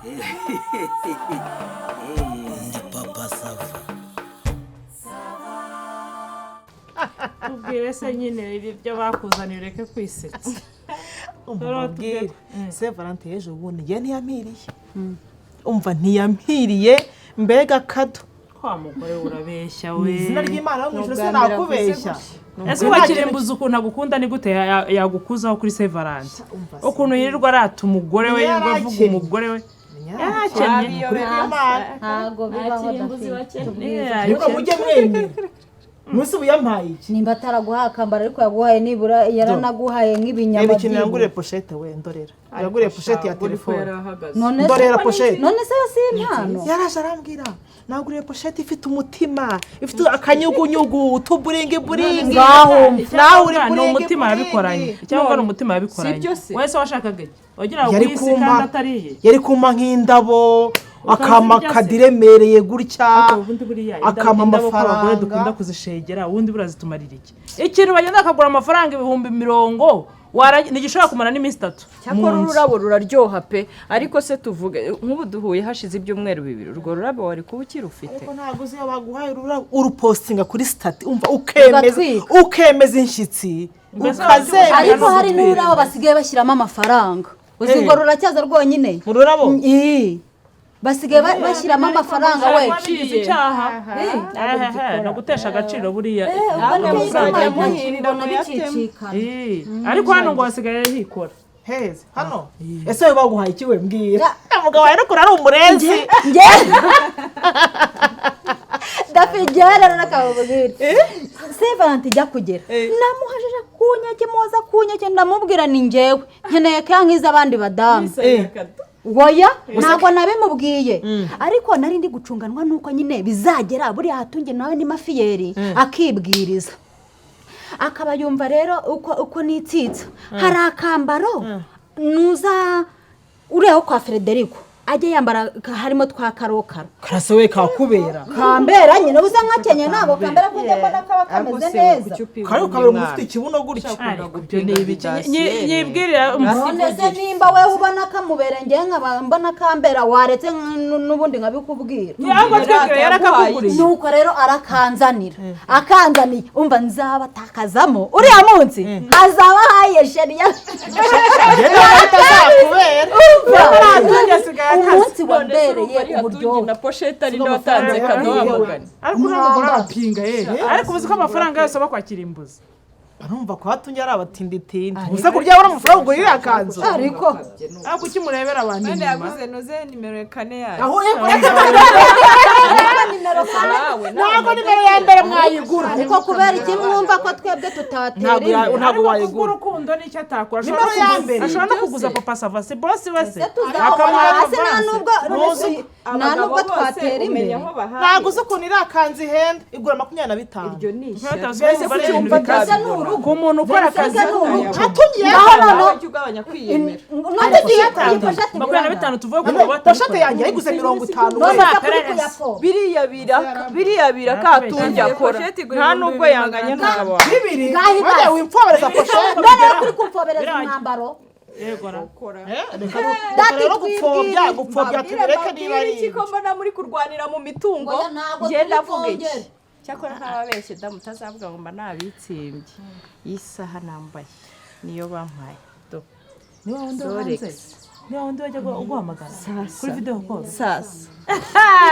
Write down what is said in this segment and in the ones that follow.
Ndi Papa Sava. Tubwire se nyine ibi byo bakuzaniye, ureke kwisetsa. Umva mbabwire, Saint Valentin y'ejo bundi njye ntiyampiriye. Umva, ntiyampiriye, mbega kado! Kwa mugore we, urabeshya Mu we! izina ry'Imana yo mu ijuru, Ni ubwa mbere sinakubeshya. Ese ubakirimbuza ukuntu agukunda, ni gute yagukuzaho kuri Saint Valentin? Umva se. Ukuntu yirirwa arata umugore we, yirirwa avuga Yarakennye. umugore we. Yarakennye kuri Imana. Ntabwo bibaho, Dafi. Ariko mujye mwemera, munsi ubu yampaye iki? Nimba ataraguhaye akambaro, ariko yaguhaye nibura, yaranaguhaye nk'ibinyama. Reba ikintu byibura. yanguriye, pochette we! Ndorera, yanguriye pochette ya telefone. None se Ndorera pochette. None se yo si impano? Yaraje arambwira: "Naguriye pochette ifite umutima, ifite akanyugunyugu, utuburingi buringi." Ngaho. Nawe uri ni buringi umutima buringi. yabikoranye, cyangwa ni umutima yabikoranye. Sibyo se? Wese washakaga iki? Wagira ngo Yari isi kumpa kandi atariye. Yari kumpa nk'indabo, akampa Ukazirya se? Akadiremereye gutya. Ariko ubundi buriya Akampa indabo ko abagore amafaranga. dukunda kuzishegera, ubundi buriya zitumarira iki? Ikintu bagenda bakagura amafaranga 200,000, ntigishobora kumara n'iminsi 3 mu Cyakora nzu. Ururabo ruraryoha pe! Ariko se tuvuge nk'ubu duhuye hashize ibyumweru 2, urwo rurabo wari kuba ukirufite? Ariko ntabwo uzi, iyo baguhaye ururabo urupostinga kuri status, umva, ukemeza Ugatwika. ukemeza inshyitsi. Mbese Ukazemeza. Ariko hari n'ururabo basigaye bashyiramo amafaranga, uzi ngo ruracyaza rwonyine. Mu rurabo? Ii. Basigaye bashyiramo amafaranga we. Wabigize icyaha. Ehehe, ni ugutesha agaciro buriya. Ubwo nibyo Muzajya yitwa muhirira mbona muyatemo. bicicikana. Ii, ariko hano ngo hasigaye hikora. Heza hano. Ese wowe baguhaye iki we? Mbwira, umugabo wawe ariko ari umurenzi. Njye Dafi, njyewe rero nakababwira, Saint Valentin ijya kugera, namuhajije ku nkeke, muhoza ku nkeke, ndamubwira ni njyewe nkeneye keya nk'iz'abandi badamu. Woya, ntabwo nabimubwiye, ariko nari ndi gucunganwa nuko nyine bizagera buriya hatunge nawe ni mafiyeri, akibwiriza akaba yumva rero uko nitsitsa. Hari akambaro nuza uriya wo kwa Frederico ajya yambara, harimo twa karokaro. Karase we, kakubera. Kambera nyine, uza nkakenye, ntabwo kambera ko njya mbona kaba kameze neza. Kari ukabera umuntu ufite ikibuno gutya. Ariko ibyo ni ibiki? Nyibwirira. None se nimba wewe ubona kamubera, njyewe nkaba mbona kambera, waretse n'ubundi nkabikubwira? Cyangwa twibwira yarakakuguriye. Nuko rero arakanzanira, akanzaniye, umva, nzabatakazamo uriya munsi hazaba haye sheriya. Njye nawe bitazakubera. Umunsi wambereye uburyohe. Na pochette ari watanze kado wamugani. Ariko uriya mugore arapinga ye, ariko uzi ko amafaranga yose aba kwakira imbuzi. Barumva ko hatunye ari abatinditindi gusa, kurya wabona amafaranga ugurira akanzu. Ariko Ariko kuki murebera abantu Wenda inyuma? yaguze nuze nimero 4 yayo. Aho Ariko nimero 4. Nawe Ntabwo nimero ya mbere mwayigura. Ariko kubera iki mwumva ko twebwe tutatera Ntabwo imbere? ntabwo Ariko wayigura. kubw'urukundo nicyo atakora. Nimero ya mbere. Ashobora no kuguza Papa Sava, si bosi we se? Ese tuzahora Akamuha hasi nta avance. nubwo nta nubwo twatera imbere. Ntabwo uzi ukuntu iriya kanzu ihenda, igura 25. Iryo ni ishyaka. Mbese kuki wumva Mbese ni urugo. ku muntu ukora akazi? Mbese ni urugo. Hatungiye. Ngaho noneho. Ujye ugabanya kwiyemera. None iyi pochette 25 tuvuge ko Pochette yanjye yayiguze 50 None we. se kuri kuyapo? Biriya biraka atunge akora, Pochette igura nta ibihumbi nubwo bibiri yanganya magana n'umugabo wawe. 2. Ngaho ibaze. Wajya wimfobereza pochette. None rero kuri kumfobereza umwambaro. Yego ra. Reka Dati rero gupfobya twibwire. gupfobya tubireke niba ari Iki ko mbona muri kurwanira mu mitungo? Oya, ntabwo Ngenda turi avuga iki? kongera. Cyakora ntababeshye da, mutazavuga ngo mba nabitsimbye, iyi saha nambaye niyo bampaye. Niba wundi wo hanze, Rolex. niba wundi wajya guhamagara kuri video call. Sasa.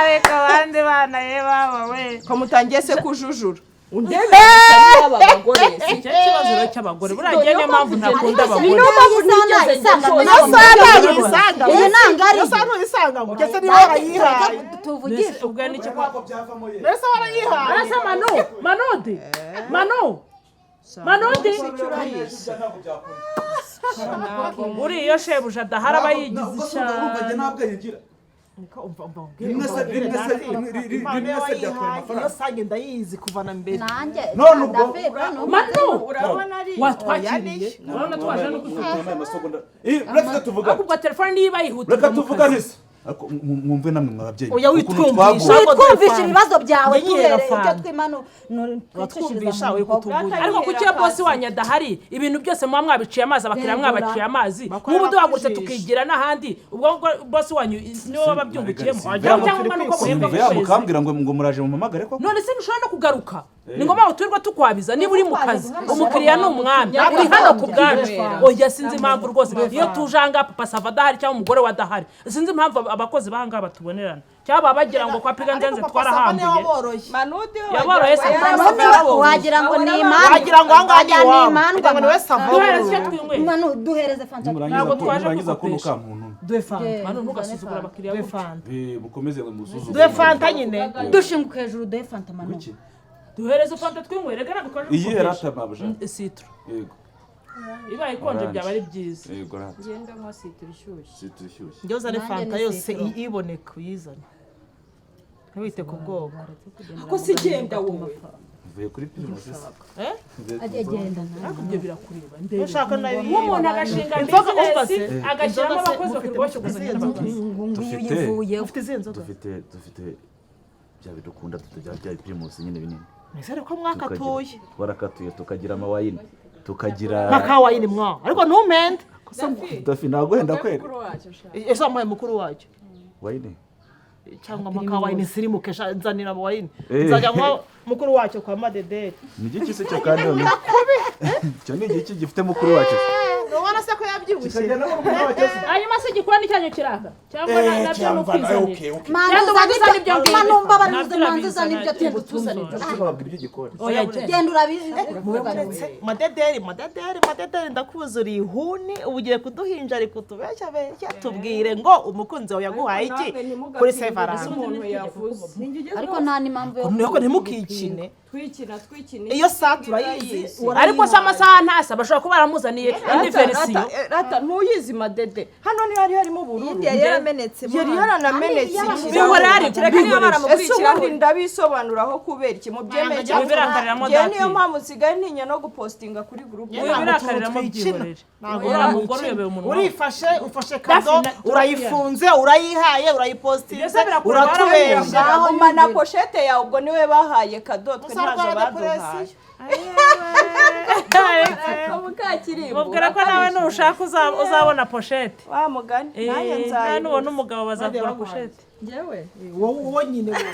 Reka abandi bana ye baba we. Ko mutangiye se kujujura, undebe n'aba bagore si Icyo kibazo rero cy'abagore buriya njye niyo mpamvu ntakunda abagore. Niyo mpamvu ntigeze Isanga njya nawe. Isaha ntuyisanga. Iyi ntabwo ari Iyo saha ntuyisanga ngo ndetse niba warayihaye. Tuvugishe. Ubwo nicyo Ntabwo byavamo ye. Mbese warayihaye? Arasa Manu, Manudi, Manu, Manudi. Ntabwo byakunda. Uriya iyo shebuja adahari aba yigize Ubwo se urumva njye ishyano. nta bwenge ngira. Rimwe se rimwe se Impano rimwe se byatwaye wayihaye, iyo amafaranga. sange ndayizi kuva na mbere. Nanjye None ubwo- David, none Manu Urabona ari watwakiriye, urabona twaje no gufata. Reka tuvugane. Ahubwo telefone niba yihutirwa Reka mu tuvugane kazi. se. Ariko mwumve namwe mwababyeyi. Oya, Ukuntu witwumvisha. twaguwe. Witwumvisha ibibazo byawe, Njye nyihera tuhereye ibyo fanta. twimanu. Uratwumvisha, uri kutugurira. Ariko kuki iyo bosi wanyu adahari ibintu byose muba mwabiciye amazi, abakiriya mwabiciye amazi, Bakora nk'ubu duhagurutse bakujisha. tukigira n'ahandi, ubwo ngubwo bosi wanyu niwe waba abyungukiyemo Wagira ngo cyangwa nuko muhembwa Simva ku kwezi? mukambwira ngo muraje mumamagare koko. None se ntushobora no kugaruka? Ni ngombwa ngo turirwa tukwabiza niba uri mu kazi. Umukiriya ni umwami, uri hano ku bwacu. Oya, sinzi impamvu rwose iyo tuje ahangaha Papa Sava adahari cyangwa umugore we adahari, sinzi impamvu abakozi b'ahangaha batubonerana cyangwa baba bagira ngo kwa Piganzenze twarahambuye. Manudi we. Yaboroye se? Wagira ngo ni imandwa. Wagira ngo ahangaha ni Wagira ni iwabo. imandwa. Wagira ngo ni we Sava. Duhereze icyo twinyweye. Manu, duhereze fanta. Nimurangiza Ntabwo twaje nimurangiza kuno kugupesha. ka muntu. Duhe fanta. Manu, ntugasuzugure abakiriya Duhe gutyo. fanta. Mukomeze ngo musuzume. Duhe fanta nyine. Dushinguka hejuru, duhe fanta, Manu. Kuki? Duhereze fanta twinyweye, reka ntabwo twaje Iyi kugupesha. rata mabuja. Citron. Yego. Ibaye ikonje Orange. byaba ari byiza. Yego rata. Ngenda nywa citron ishyushye. Citron ishyushye. Njye uzane Nanjye fanta ni yose citron. iboneka uyizane, ntiwite ku bwoko. Ko si genda wowe. Mvuye kuri Primus se. Eh? Agenda. Ariko ibyo birakureba ndebe. Ushaka nayo. Nk'umuntu agashinga Inzoga bizinesi ufase. agashyiramo Inzoga se abakozi mufite bakirirwa bashyogozanya izihe nzoga? n'abakozi. Ngiyo Dufite. uyivuyeho. Ufite izihe nzoga? Dufite bya bidukunda bya Primus nyine binini. Nizere ko mwakatuye. Twarakatuye, tukagira amawayini. Tukagira Makawayini mwa, ariko ntumende. Dafi naguhenda kweri. Mukuru wacyo sha. Ese wamuhaye mukuru wacyo? Wayini. Cyangwa amakawayini sirimuke sha, nzanira amawayini. Eh. Nzajya nywa mukuru wacyo kwa Madederi. Ni igiki se cyo kandi none? Icyo ni igiki gifite mukuru wacyo? Ubona se ko yabyibushye? Kikagenda mukuru wacyo se. Hanyuma se igikoni cyanyu kiraka cyangwa nabyo ni ukwizanira? Manu, Genda ubanze uzane uzane ibyo ibyo. ngibyo. Manu, mbabarira, Nabyo uze manze uzane urabizana, ibyo. genda Tugenda utuzane ibyo. Ese bababwira iby'igikoni? Oya, genda. Genda urabizi. Madederi, Madederi, Madederi, ndakuzuriye ihuni. Ubu ugiye kuduhinja, ariko utubeshya beshya, tubwire ngo umukunzi wawe yaguhaye iki kuri Saint Valentin? Umuntu yavuze. Ariko nta n'impamvu yo Nuko ntimukikine. Twikina twikina. Iyo saa turayizi. Ariko se amasaha ntasa, bashobora kuba baramuzaniye indi verisiyo. Rata ntuyizi Madede. Hano ntihari harimo ubururu. Iyindi yari yaramenetse mo Yari hano. yaranamenetse. Bihora ariko, Kereka niba bihora. baramuguriye Ese ubundi ikirahure. ndabisobanuraho kubera iki mubyemeye? Cyangwa birakariramo Njyewe dati. niyo mpamvu nsigaye ntinya no gupostinga kuri groupe. Uyu birakariramo, byihorere. Ntabwo Uriya mugore uyobewe umunwa. Urifashe, ufashe kado, Dafi urayifunze, urayihaye, urayipostinze, Mbese birakureba, uratubeshya. Gumana pochette yawe, ubwo niwe bahaye kado, twe ntazo Uzarwara baduhaye. depression. Mukakirimbo. Mubwira ko nawe nushaka uzabona pochette. Wa mugani nanjye Nawe nzayibona. nubona umugabo bazakura pochette. Njyewe Wowe, wowe nyine, wowe.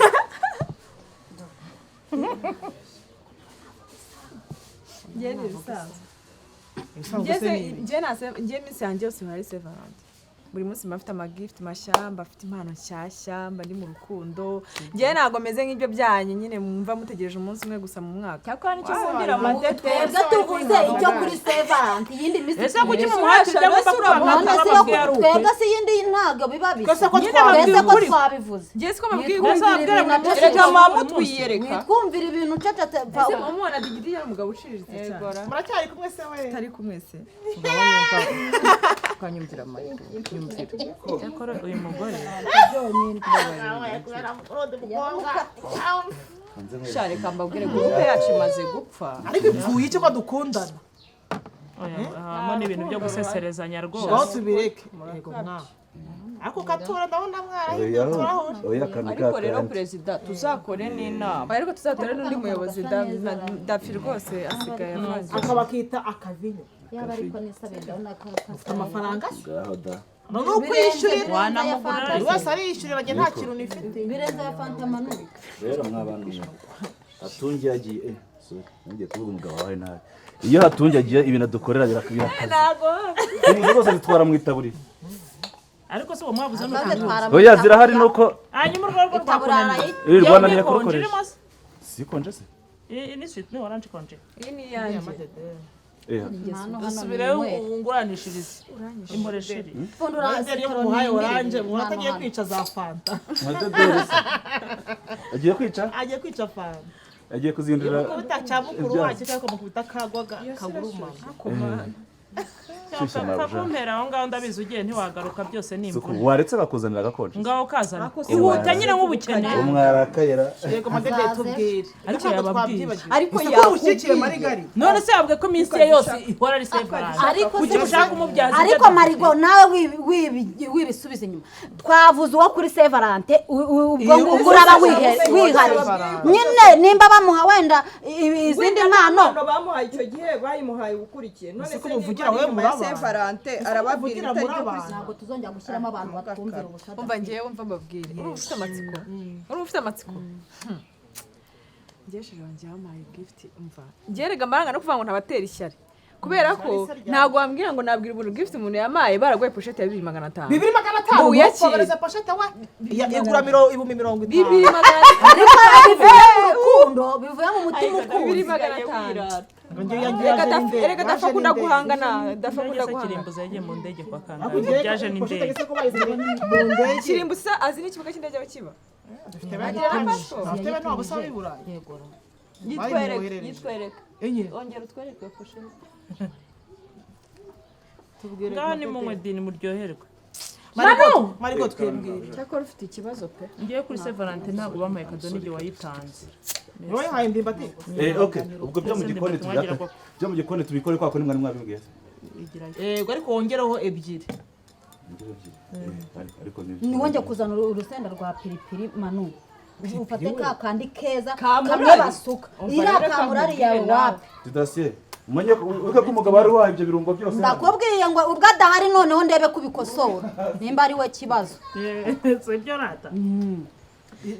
Njye ni ibisanzwe. Ibisanzwe Njye se se- ni ibi? njye njye iminsi yanjye yose ihora ari Saint Valentin. Buri munsi mba mfite amagift mashya, mba mfite impano nshyashya, mba ndi mu rukundo. Njye ntabwo meze nk'ibyo byanyu nyine mwumva mutegereje umunsi umwe gusa mu mwaka. Cyakora nicyo nkundira Madede. Twebwe tuvuze icyo kuri Saint Valentin, iyindi minsi Ese kuki mumuhati ibyo agomba None kuba se yo ababwira ari ukuri? twebwe se iyindi ntabwo biba bisa? Twese ko Twese ko ukuri. twabivuze. Njye siko mabwiye. Ese wabwira buri munsi? Reka mama twiyereka. Witwumvira ibintu ucecetse. Ese umubona Digidi yari umugabo uciriritse cyane? Muracyari kumwe se we? Tutari kumwe se. Ukanyumvira amayero, nyumvira. Cyakora uyu mugore Sha reka mbabwire, groupe yacu imaze gupfa. Ariko ipfuye iki ko dukundana? Oya, habamo n'ibintu byo guseserezanya Ngaho rwose. tubireke. Yego mwa, ariko katura ndabona mwarahinduye Oya, turahura. oya, akantu Ariko rero ka kandi. perezida, tuzakore n'inama. Oya, ariko tuzatore n'undi muyobozi Dafi rwose asigaye avanze. Akaba akita akavinyo. Yaba ariko nisabe, ndabona ko Ufite amafaranga se? Ngaho da. Ni ukwiyishyurira. Wanamugura. Buri wese ariyishyurira, njye nta kintu nifite. Birenze ya fanta, Manu. Rero mw'abantu mwe. Hatungi yagiye sorry, ngiye kuvuga umugabo wawe nabi. Iyo Hatungi agiye ibintu adukorera birakaze. Ibintu rwose zitwara mu itaburiya. Ariko se uwo mwabuze ni Maze ukuntu? twara. Oya, zirahari nuko Hanyuma urwo rwo Itaburiya rwakunaniye. iri rwananiye Yewe, kurukoresha. irimo se? Sikonje se? Iyi ni sweet, ni orange ikonje. Iyi ni iyanjye. Eh, Manu, hano Dusubireyo ni inywere. wunguranishirize imporesheri. Pfundura. Madederi iyo muhaye oranje mubona atagiye kwica za fanta. Madederi se. Agiye kwica? Agiye kwica fanta. Agiye kuzindura. Mukubita cya mukuru Ibyago. wacyo cyangwa mukubita akagwa kaguruma. Shyushya mabuja. Kumpera aho ngaho, ndabizi ugiye ntiwagaruka, byose ni Suku, imvune. waretse bakuzanira agakonje. Ngaho kazana, ihute nyine nk'ubukene. Umwarakayera. Yego Madede, tubwire. Ariko Ntabwo yababwiye. twabyibagiwe. Ariko Ese ko ushyigikiye Marigari? None se yabwiye ko iminsi ye yose ihora ari Saint Valentin? Ariko Kuki mushaka kumubyaza ibyo ariko adafite? Marigo, nawe wibisubiza inyuma. Twavuze uwo kuri Saint Valentin, ubwo ngubwo uraba wihariye nyine, nimba bamuha wenda izindi mpano. Impano bamuhaye icyo gihe bayimuhaye ukurikiye none Ese ko se muvugira niba ari wowe nyuma ya muri Saint abantu? Valentin, arababwira Muvugira ibitari muri byo kuri abantu. Ntabwo tuzongera gushyiramo abantu batwumvira ubusa. Umva, ngewe, umva mbabwire, urumva ufite amatsiko, urumva ufite amatsiko. Ngewe chéri wanjye yampaye gift. Umva, ngewe rega amaranga no kuvuga ngo ntabatera ishyari, kubera ko ntabwo wambwira ngo nabwira umuntu gift umuntu yamaye, baraguhaye pochette ya 2500. 2500? Ngo uyakire. Wohereza pochette we igura 50,000. 2500. Ariko bivuye mu rukundo, bivuye mu mutima Bibiri ukunze. magana atanu. Ngo ngewe yagiye Erega yaje dafa, n'indege, erega dafa yaje akunda n'indege. guhangana, dafa akunda Ndege se guhangana. Kirimbuzi yagiye mu ndege kwa Ariko kangahe? ngewe Byaje pochette n'indege. ese ko bayizanye mu ndege? Kirimbuzi azi n'ikibuga cy'indege aho kiba. Dufite bene Agira na wacu. passport. Dufite bene wabo usaba i Burayi. Yitwereke. Bayimwoherereje. Yitwereke. Enye. Ongera utwereke pochette. Tubwire. Ngaho ni munywe dini, muryoherwe. Marigo, Marigo, twibwire. Cyakora ufite ikibazo pe. Ngiye kuri Saint Valentin ntabwo bampaye kado, n'igihe wayitanze. Wowe haye ndimbati. Okay, ubwo byo mu gikoni Wagira tubirata. ngo- Byo mu gikoni tubikore kwa kundi mwari mwabimbwiye. Yego, ariko wongereho ebyiri. Ingero ebyiri. Ariko ni Ntiwongere kuzana urusenda rwa piripiri, Manu. Ufate ka kandi keza Kamurari. kamwe basuka. Umva Iriya rero kamurari kamubwire yawe nawe. wapi. Didasiye, umenye ko uke ko umugabo wari wahaye ibyo birungo byose. Ndakubwiye ngo ubwo adahari, noneho ndebe kubikosora nimba ari we kibazo. Si ibyo rata.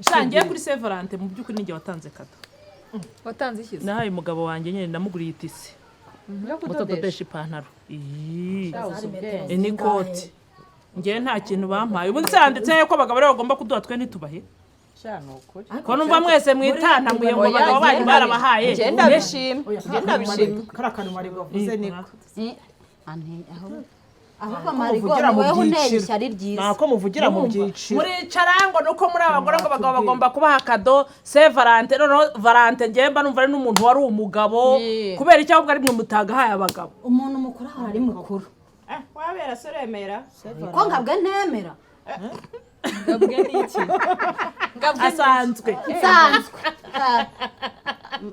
Sha, ngiye kuri Saint Valentin mu by'ukuri n'igihe watanze kado. Watanze ikizi? Nahaye umugabo wanjye nyine, namuguriye itisi Yo kudodesha. mutadodesha ipantaro. Iyii. Uzi ubwenge. N'ikoti. Ngewe nta kintu bampaye. Ubundi se handitseho ko abagabo aribo bagomba kuduha, twe ntitubahe? Sha, ni ukuri. Ko numva mwese mwitantamuye ngo abagabo banyu barabahaye. Njye ndabishima, njye ndabishima. Kariya kantu Marigo avuze niko. Eh, ahubwo Marigo, Muvugira ni mu wowe unteye byiciro. ishyari ryiza. Ntabwo muvugira mu byiciro. Muricara ngo nuko muri abagore, ngo abagabo bagomba kubaha kado Saint Valentin. Noneho Valentin ngewe mba numva ari n'umuntu wari umugabo. Kubera icyo ahubwo ari mwe mutagahaye abagabo? Umuntu mukuru ahora ari mukuru. Wabera se uremera? Ko ngabwe ntemera. Ngabwe ni iki? Ngabwe ni iki? Asanzwe. Nsanzwe.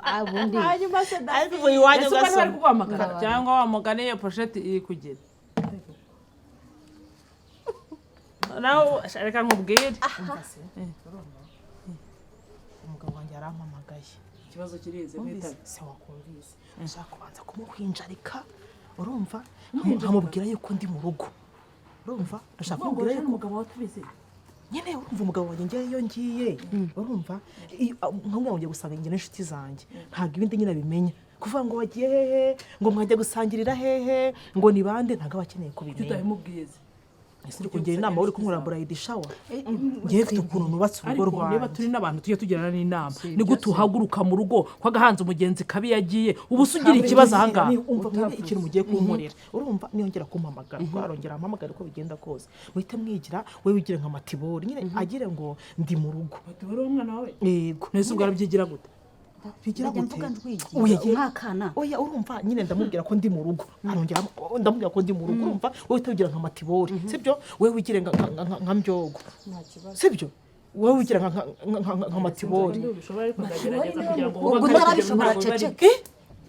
Ah, ubundi Hanyuma se da Ariko ubu iwanyu Ese ubwo ntibari ugasoma. kuguhamagara cyangwa wa mugani, iyo pochette iri kugira nawe? Reka nkubwire. Umugabo wanjye yarampamagaye. Ikibazo kirize. Wumvise? Se wakumvise, nshaka kubanza kumuhwinjarika, urumva, nkamubwira yuko ndi mu rugo, urumva, ndashaka kumubwira yuko Umugabo watubizi. Nyine urumva, umugabo wanjye, ngewe iyo ngiye, urumva, nkamubwira ngo ngiye gusanga njye n'inshuti zanjye, ntabwo ibindi nyine abimenya, kuvuga ngo wagiye hehe, ngo mwajya gusangirira hehe, ngo ni bande, ntabwo aba akeneye kubimenya. Tutabimubwiye. Ese uri kungira inama, uri kunkorera bridal shower? Ngewe mfite ukuntu nubatse urugo Ariko niba rwanjye. turi n'abantu tujye tugirana n'inama, ni gute uhaguruka mu rugo ko agahanze umugenzi kabi yagiye, ubu se ugira ikibazo ahangaha? Umva mwebwe, ikintu mugiye kunkorera, urumva, niyongera kumpamagara, kuko arongera ampamagara uko bigenda kose, muhite mwigira, we wigire nka Matibori nyine, agire ngo ndi mu rugo. Matibori umwana wawe? Yego. Nese ubwo arabyigira gute? Bigira Ndajya gute? mvuga ndwigira Oya, umwakana. Oya, urumva nyine, ndamubwira ko ndi mu rugo, arongera ndamubwira ko ndi mu rugo, urumva, wowe utabigira nka Matibori, sibyo? Wowe wigire nka Mbyogo, sibyo? Wowe wigira nka Matibori. Ubishobora, ariko ndagerageza kugira ngo Ubwo wubake utarabishobora ntabwo biba ari- ceceke,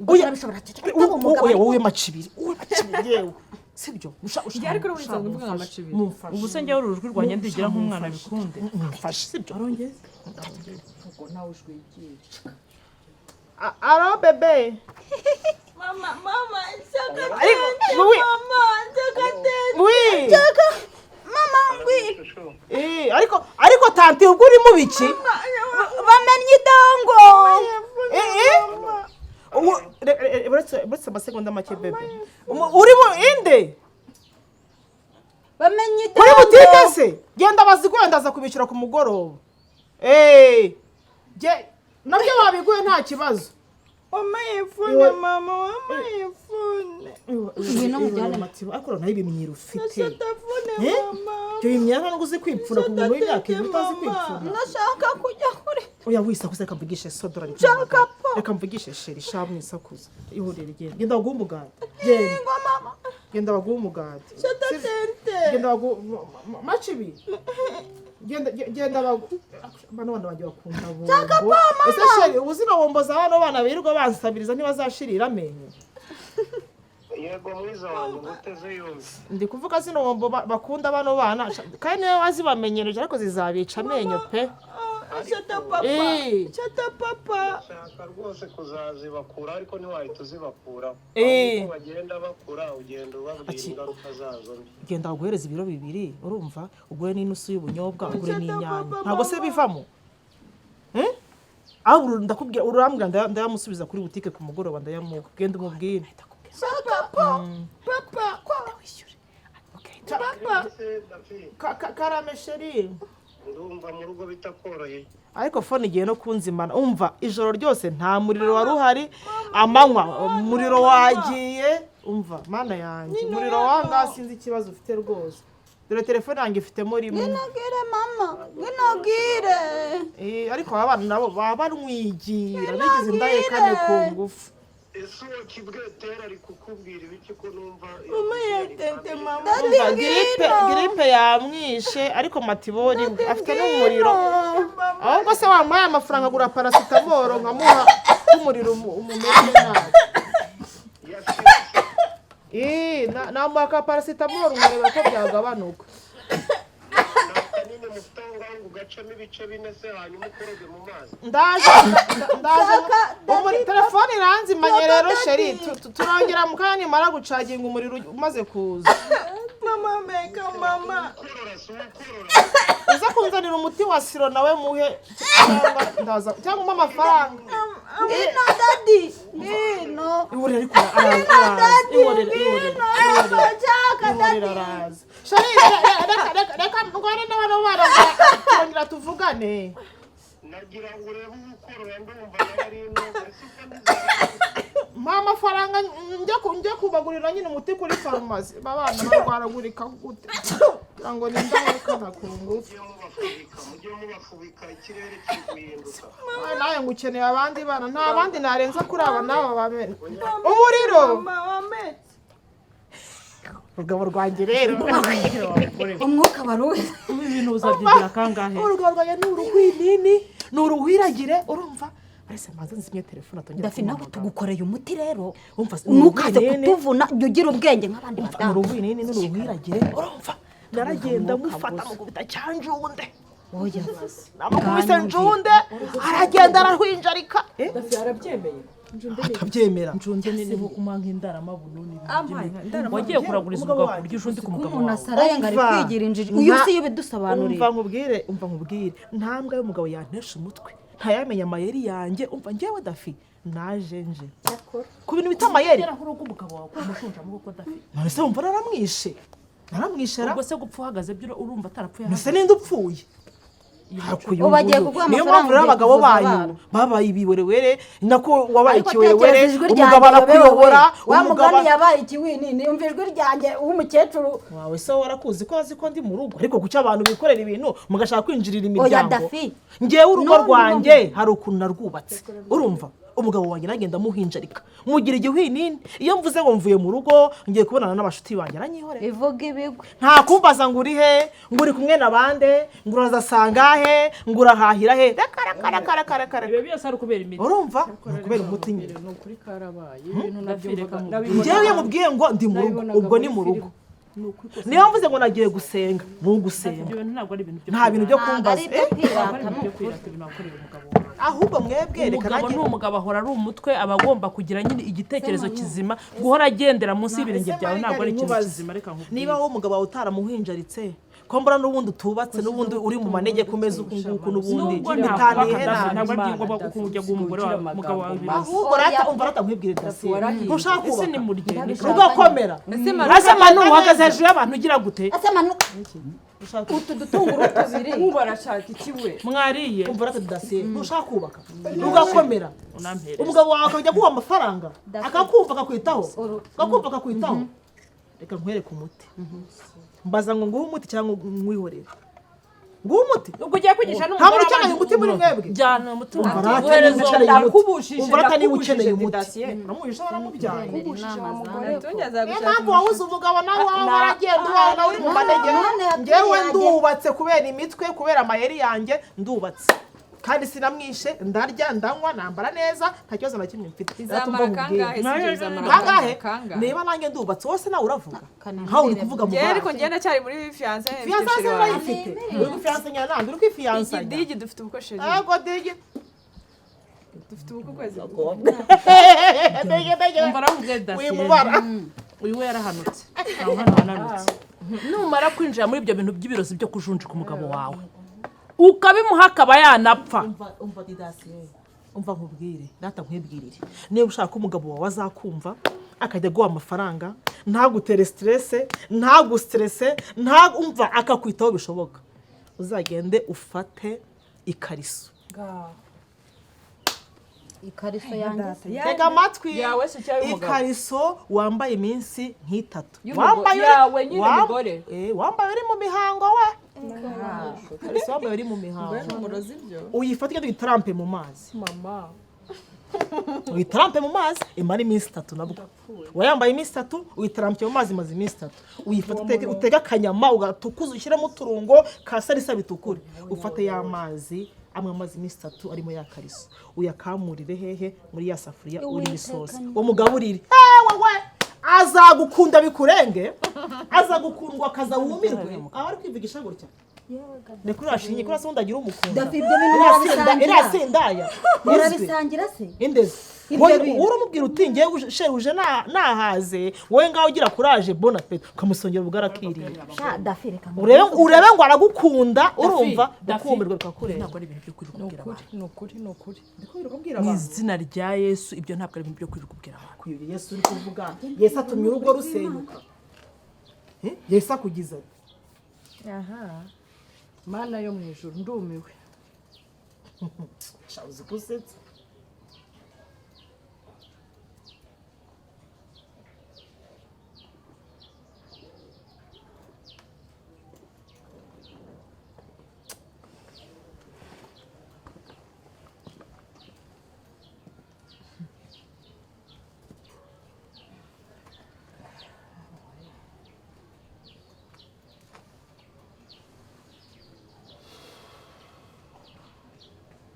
ubwo Oya. utarabishobora ceceke, utaba umugabo. Oya. Ariko Wowe macibiri, wowe macibiri yewe, sibyo? Njye ariko urubuga nsanzwe mvuga nka macibiri. Mumfashe. Ubu se njyewe uru rujwi rwanjye ndigira nk'umwana bikunde? Mumfashe, sibyo? Ubwo nawe ujwigira. Allô bébé. Mama, mama, nshaka Ariko tente. oui. Mama, nshaka tente. Oui. Mama ngwi. Ariko tanti, ubwo uri mu biki? Bamennye idongo. Uretse amasegonda make, bébé. Uri mu inde? Bamennye idongo. Kuri butike se? Genda baziguye, ndaza kubishyura ku mugoroba. Nabyo wabiguye, nta kibazo. Wampaye phone, mama, wampaye phone. Ngwino mujyane. Matibo, ariko nayo ibimyira ufite. Ndashaka phone. Eh? Mama. Ibyo bimyira ntabwo uzi kwipfura, ku muntu w'imyaka 2 utazi kwipfura. Ndashaka kujya kuri Oya, wisakuza, reka mvugishe sodora. Nshaka po. Reka mvugishe chéri, sha, mwisakuza, ihorere, genda, genda baguhe umugati, genda. Ngo mama. Genda baguhe umugati. Shata tente. Genda baguhe macibi, genda, genda bagu bano bana banjye bakunda bombo. Nshaka po, mama. Ese chéri, ubu zino bombo za bano bana birirwa bansabiriza ntibazashirira amenyo? Yego mwiza wanjye, nguteze yombi. Ndi kuvuga zino bombo bakunda bano bana, kandi niwe wazibamenyereje, ariko zizabica amenyo pe. Shata papa. Eh. Shata papa. Shaka rwose kuzazibakura, ariko ntiwahita uzibakuraho. Eh. Uko bagenda bakura ugenda ubabwira ingaruka zazo mbi. Genda baguhereza ibiro 2, urumva, ugure n'inusu y'ubunyobwa, ugure n'inyanya, ntabwo se bivamo? Eh? Aho ndakubwira, urambwira, ndayamusubiza kuri butike ku mugoroba, ndayamuha. Genda umubwire. Shaka po. Papa. Papa. Ese Dafi, Karame chéri. Ndumva mu rugo bitakoroheye. Ariko phone igiye no kunzimana. Umva, ijoro ryose nta muriro wari uhari, amanywa umuriro wagiye. Umva, mana yanjye, umuriro wanga, sinzi ikibazo ufite rwose. Dore telefone yanjye ifitemo rimwe. Ngwinogire mama, ngwinogire. Eh, ariko aba bana nabo baba banwigira bigize indahekane ku ngufu. Ese uwo kibwetera ari kukubwira ibiki ko numva? Mama yatente mama. Umva, grippe yamwishe, ariko matibori we afite n'umuriro. Ahubwo se wamuhaye amafaranga agura parasitamoro nkamuha k'umuriro umumere nabi? Eh, namuha ka parasitamoro nkareba ko byagabanuka. Kanini mufite aho ngaho ngo ugacemo ibice bine se, hanyuma ukoroge mu mazi? Ndaje, ndaje. Telefone iranzimanye rero chéri, turongera mu kanya nimara gucaginga umuriro umaze kuza. Mama meka mama. Ukorora si ukorora. Uza kunzanira umuti wa siro nawe muhe, cyangwa ndaza, cyangwa umpe amafaranga. Ngwino daddy, ngwino. Ihorere, ariko araza, araza. Ihorere, ihorere, ihorere. Nshaka Ihorere, daddy. araza. Chéri, reka, reka, reka ndwane n'abana bana, turongera tuvugane. Nagira ngo urebe ukorora, ndumva nawe ari ino ese uko nizera. Mpa amafaranga njya kubagurira nyine umuti kuri farumasi. Abana barwaragurika gute kugira ngo ni indahekana ku ngufu? Mujye mubafubika, mujye mubafubika, ikirere kiri guhinduka. Ay, nawe ngo ukeneye abandi bana, nta bandi narenza kuri aba n'aba bamena umuriro. Mama wametse. Urugabo rwanjye rero. Umwuka wari uzi. Ibintu uzabyigira kangahe? Urugabo rwanjye ni uruhwinini, ni uruhwiragire, urumva? Arese maze nzimye telefone atongera Dafi, nawe kumpamagara. tugukoreye umuti rero. Umva, ntukaze uruhwinini. kutuvuna, jya ugira ubwenge nk'abandi Umva, ni badamu. uruhwinini n'uruhwiragire, urumva? Naragenda mufata mukubita cyanjunde. Oya. Namukubise njunde, aragenda arahwinjarika. Eh, Dafi arabyemeye. Akabyemera. Njunde ni nko kumuha nk'indaramabuno. Ampaye indaramabuno. Wagiye kuraguriza Umugabo umugabo ku buryo ujundi ku mugabo Umuntu wawe. asaraye ngo ari Umva. kwigira injiji, uyu si yo bidusobanurira. Umva nkubwire, umva nkubwire, nta mbwa y'umugabo yantesha umutwe, ntayamenya amayeri yanjye. Umva, njyewe Dafi naje nje ku bintu bita amayeri. Ugera aho uroga umugabo wawe kumushunjamo kuko Dafi. None se wumva naramwishe? Naramwishe ra? Ubwo se gupfa uhagaze byo urumva atarapfuye? None se ninde upfuye? Hakuye. Ubu bagiye kuguha Niyo amafaranga, mpamvu rero ugiye abagabo kuvuza banyu abana. babaye ibiwerewere, nako wabaye Ariko ikiwerewere. tekereza ijwi ryanjye Umugabo arakuyobora. wa Umugabo mugani yabaye ikiwinini. Umva ijwi ryanjye w'umukecuru. Wawe se warakuzi ko azi ko ndi mu rugo? Ariko kuki abantu bikorera ibintu mugashaka kwinjirira Oya imiryango? Dafi. Ngewe urugo No, rwanjye hari ukuntu narwubatse, urumva? Umugabo wanjye nanjye ndamuhinjarika, mugira igihwinini. Iyo mvuze ngo mvuye mu rugo ngiye kubonana n'abashuti banjye, aranyihorera. Bivuga ibigwi. Nta kumbaza ngo uri he, ngo uri kumwe na bande, ngo uraza sangahe, ngo urahahira he. Reka, reka, reka, reka, reka, reka. Ibyo byose ari ukubera imiti. Urumva, ni ukubera umuti nyine. Ni ukuri karabaye, ibintu Dafi, reka nabyumvaga. nkubwire. Njyewe iyo mubwiye ngo ndi mu rugo, Nabibonaga ubwo ni muri mu rugo. Ni ukuri kose. Niyo mvuze ngo nagiye gusenga, ni ugusenga. Ibyo bintu ntabwo ari ibintu byo Nta bintu byo Ntabwo kumbaza. ari ibyo Eh, Ntabwo kwirata. ari Ni ibintu byo ukuri. kwirata ibintu wakorera umugabo wawe. Ahubwo mwebwe reka Umugabo nanjye ni umugabo, ahora ari umutwe, aba agomba kugira nyine igitekerezo kizima. Guhora agendera munsi y'ibirenge Ese byawe ntabwo ari ikintu nkubaze, kizima. Reka nkubwire. niba wowe umugabo wawe utaramuhinjaritse, ko mbona n'ubundi utubatse, n'ubundi uri mu manegeka umeze uku nguku n'ubundi Nubwo bitaniye ntakubaka Dafi, nabi. ntabwo ari ngombwa kuko ujya guha umugore wawe, umugabo wawe ibintu. Ahubwo rata, umva rata nkwibwire, Dasi, ntushaka Ese kubaka ni murye? rugakomera. Ese Manu, Ese Manu, uhagaze hejuru y'abantu ugira gute? Ese Manu, utu dutunguru tubiri. Nk'ubu arashaka iki we? Mwariye? Umva rata Dasi, ntushaka kubaka rugakomera, Unampereza. umugabo wawe akajya aguha amafaranga, Dafi. akakumva akakwitaho, Uru- akakumva akakwitaho. Reka nkwereke umuti. Mbaza ngo nguhe umuti cyangwa nkwihorere. Nguwo umuti. Ubwo ugiye kwigisha Nta n'umugore muntu ukeneye umuti muri mwebwe. Jyana umuti Umva wawe. rata Uhereza niba ukeneye umuti. Ndakubujije, Umva rata niba ndakubujije, ukeneye umuti. Didasiye. Uramujije waramubyaye. Hatungi Niyo azagushaka mpamvu wabuze umugabo nawe waba waragenda ubaho nawe uri mu manegeka. None yatumye Njyewe yagera. ndubatse kubera imitwe, kubera amayeri yanjye ndubatse. Kandi sinamwishe, ndarya, ndanywa, nambara neza, nta kibazo na kimwe mfite. Izamara kangahe? Si ibyo bizamara Kangahe? kangahe? Niba nanjye ndubatse, wose nawe uravuga. Nkawe uri kuvuga mu Njyewe ariko bana. njyewe ndacyari muri fiyanse. Fiyanse se urayifite? Uri gufiyansanya nande? Uri kwifiyansanya? Digi dufite ubukwe sheri. Yego digi. Dufite ubukwe ukwezi. Digi digi. Umva aramubwira Didasiye. Wimubara. Uyu we yarahanutse. Nta mwana wananutse. Numara kwinjira muri ibyo bintu by'ibirozi byo kujunjika umugabo wawe, ukabimuha akaba yanapfa. Umva Didasiye, umva nkubwire, data nkwibwirire. Niba ushaka ko umugabo wawe azakumva akajya aguha amafaranga, ntagutere siterese, ntagustrese, umva akakwitaho bishoboka, uzagende ufate ikariso. Ikariso yanjye se. Tega amatwi. Yawe se cyangwa y'umugabo? Ikariso wambaye iminsi nk'itatu. Yawe nyine mugore. Wambaye uri mu mihango we. Ikariso wambaye uri mu mihango. Umurozi ibyo. Uyifate ugende uyitarampe mu mazi. Mama. Uyitarampe mu mazi imara iminsi itatu nabwo. Wayambaye iminsi itatu, uyitarampye mu mazi imaze iminsi itatu. Uyifate uteke akanyama ugatukuze ushyiremo uturungo ka salisa bitukure. Ufate ya mazi amwe amazi iminsi itatu arimo ya kariso. Uyakamurire hehe muri ya safuriya urimo isosi. Umugaburire. Ewe we! Azagukunda bikurenge, azagukundwa akaza wumirwe. Aba ari kwivugisha gutya. Ni kuri ashinye kuri asundi agira umukunda. Dafi, ibyo bintu murabisangira. Iriya sindaya. Murabisangira se? Indezi. Ibyo Wowe bintu. uramubwira uti ngewe shebuja nahaze, wowe ngaho ugira kuraje bon appetit, ukamusongera ubwo arakiriye. Sha Dafi reka. Urebe ngo aragukunda, urumva Dafi, ukumirwa bikakurenga. Ntabwo ari ibintu byo kwirirwa ubwira abantu. Ni ukuri, ni ukuri. Mu izina rya Yesu ibyo ntabwo ari ibintu byo kwirirwa ubwira abantu. Yesu uri kuvuga, Yesu atumye urugo rusenyuka. Yesu akugize ati. Aha. Mana yo mu ijuru ndumiwe. Sha uzi ko usetsa.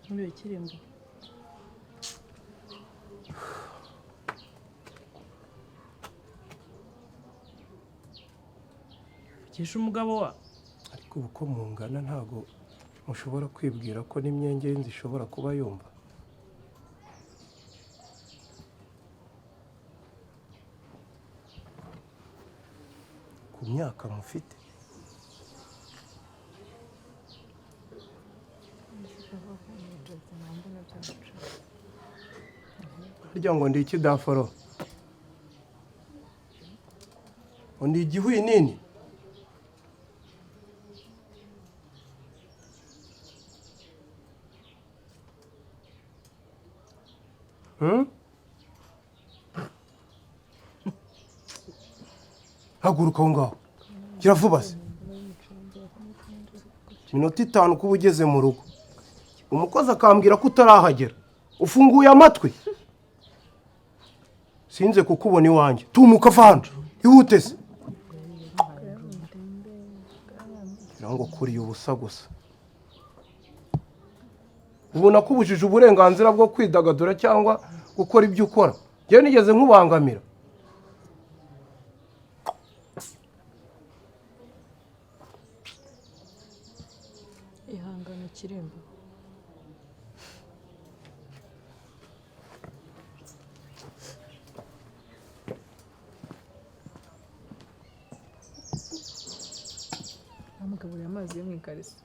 Muri kirimbo. Ukesha umugabo wa Ariko ubu ko mungana ntabwo mushobora kwibwira ko n'imyenge y'inzu ishobora kuba yumva. Ku myaka mufite. Harya ngo ndi iki daforo? Ngo ndi igihwinini? Haguruka aho ngaho. Gira vuba se. Iminota 5 kuba ugeze mu rugo. Umukozi akambwira ko utarahagera. Ufunguye amatwi. Sinze kukubona iwanjye. Tumuka va hano. Ihute se. Ngira ngo kuriye ubusa gusa. Ubona ko ubujije uburenganzira bwo kwidagadura cyangwa gukora ibyo ukora. Njyewe nigeze nkubangamira. Ihangane Kirembo. Bamugaburiye amazi yo mu ikariso.